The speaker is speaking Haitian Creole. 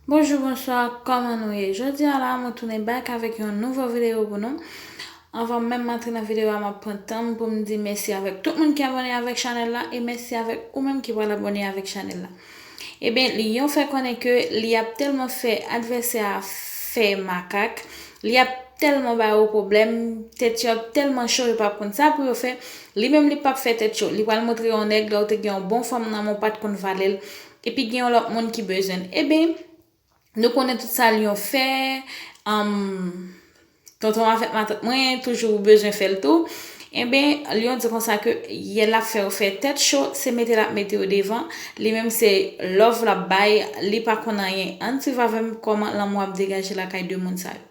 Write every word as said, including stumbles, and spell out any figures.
Bonjou, bonswa, kòman nou ye? Jodi a la, mwen tounen back avèk yon nouvo videyo pou nou. Anvan menm m antre nan videyo a, m ap pran tan m pou m di mèsi avèk tout moun ki abòne avèk chanèl la e mèsi avèk ou menm ki pral abòne avèk chanèl la. Ebyen, Lion fè konnen ke li ap tèlman fè advèsè a fè makak, li ap tèlman ba yo pwoblèm, tèt yo ap tèlman cho, yo p ap konn sa pou yo fè. Li menm, li p ap fè tèt cho. Li pral montre yon nèg, lè w te gen yon bon fanm nan men w, w pa t konn valè l, epi gen yon lòt moun ki bezwen l. Ebyen, nou konnen tout sa Lion fè, um, tonton avèk matant mwen toujou bezwen fè l tou. Ebyen, Lion di konsa ke yè l ap fè yo fè tèt cho, se mete l ap mete yo devan. Li menm se love l ap bay, li pa konn anyen. Ann swiv avè m kòman lanmou ap degaje lakay de moun sa yo.